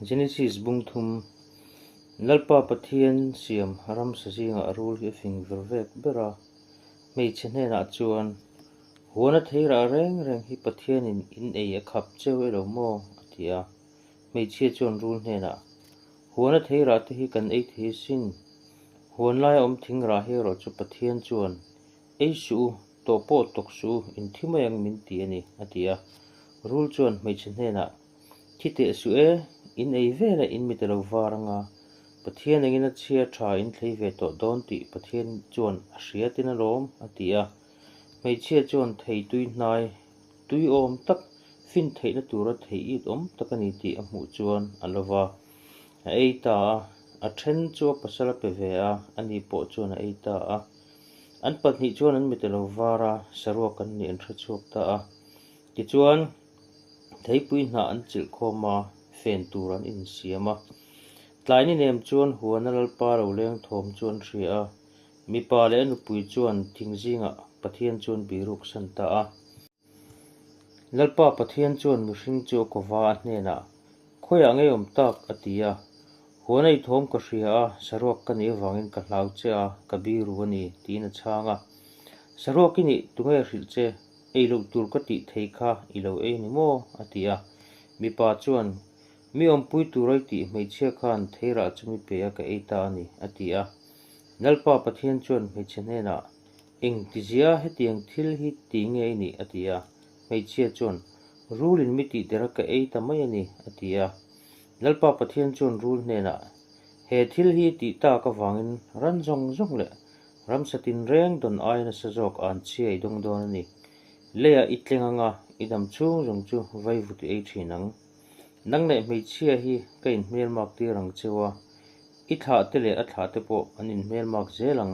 Genesis bung thum, Lalpa Pathian siam ramsa zingah rul hi a fing ver vek ber a, hmeichhe hnenah chuan, Huana theirah reng reng hi Pathianin in ei a khap cheu e lo maw? a ti a. Hmeichhia chuan rul hnenah, Huana theirah te hi kan ei thei asin. Huan laia awm thingrah hi erawh chu Pathian chuan Ei suh u, tawh pawh tawk suh u, in thi mai ang min ti a ni, a ti a. Rul chuan hmeichhe hnenah, Thi teh suh e, in ei vel e, in mit a lo var ang a, Pathian engin a chhia tha in thlei ve tawh dawn tih Pathian chuan a hria tin alawm, a ti a. Hmeichhia chuan thei tui hnai, tui awm tak, fin theihna tura thei it awm tak a ni tih a hmuh chuan a lo va. A ei ta a, a then chu a pasal a pe ve a, ani pawh chuan a ei ta a. An pahnih chuan an mit a lo var a, saruak an nih an hre chhuak ta a. Tichuan, theipui hnah an chilh khawm a, fen tur an insiam a. Tlai ni nem chuan huana Lalpa lo leng thawm chu an hria a, mipa leh a nupui chuan thing zingah Pathian chuan biruk san ta a. Lalpa Pathian chuan mihring chu a kova a hnenah, Khawiah ngei awm tak? a ti a. Huan ei thawm ka hria a, saruak ka nih avangin ka hlau che a, ka biru a ni, tiin a chhang a. Saruak i nih, tunge hrilh che? Ei loh tur ka tih thei kha i lo ei ni maw? a ti a. Mipa chuan, Mi awmpui tur ai tih hmeichhia khan theirah chu mi pe a ka ei ta a ni, a ti a. Lalpa Pathian chuan hmeichhe hnenah, Eng tizia hetiang thil hi ti nge i nih? a ti a. Hmeichhia chuan, Rul in mi tih dera ka ei ta mai a ni, a ti a. Lalpa Pathian chuan rul hnenah, He thil hi tih tak avangin ran zawng zawng leh ramsa tinreng dawn aia nasa zawk an chhia i dawng dawn a ni. Leiah i tleng anga i dam chhung zawng chu vaivut i ei thin ang. Nang leh hmeichhia hi ka inhmelmak tir ang cheu a, i thlah te leh a thlah te pawh an inhmelmak zel ang.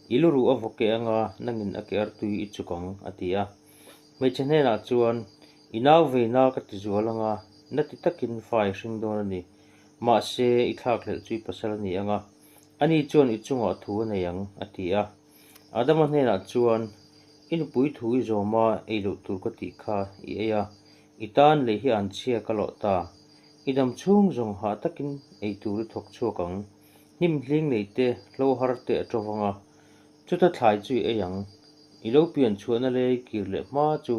I lu ruh a vaw keh anga nangin a ke artui i chuk ang, a ti a. Hmeichhe hnenah chuan, I nau veina ka ti zual anga, na ti takin fa i hring dawn a ni. Mahse, i thlakhlelh chu i pasal a ni anga, ani chuan i chungah thu a nei ang, a ti a. Adama hnenah chuan, I nupui thu i zawm a, ei loh tur ka tih kha i ei a, i tan lei hi an chhia ka lawh ta. I dam chhung zawng hah takin ei tur i thawk chhuak ang. Hnim hling nei te, hlo har te a ṭo vang a, chuta thlai chu i ei ang. I lo pian chhuahna lei kir leh hma chu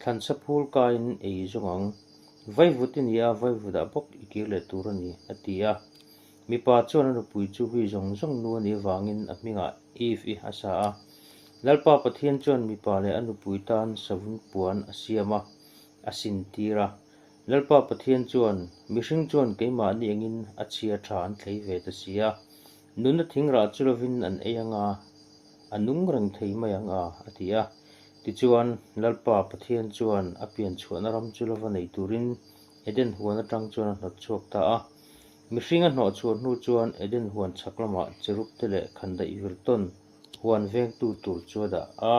thlansa phul kaiin ei i zawng ang. Vaivut i ni a, vaivutah bawk i kir leh tur a ni, a ti a. Mipa chuan a nupui chu hui zawng zawng nu a nih avangin a hmingah Eve i a sa a. Lalpa Pathian chuan mipa leh a nupui tan savun puan a siam a, a sintir a. Lalpa Pathian chuan, Mihring chuan keimahni engin a chhia tha an thlei ve ta si a, nunna thing rah chu lovin an ei ang a, a nung reng thei mai ang a, a ti a. Tichuan, Lalpa Pathian chuan a pian chhuahna ram chu lova nei turin Eden huan atang chuan a hnawt chhuak ta a. Mihring a hnawh chhuah hnu chuan Eden huan chhak lamah cherub te leh khandaih vir tawn huan vengtu tur chu a dah a.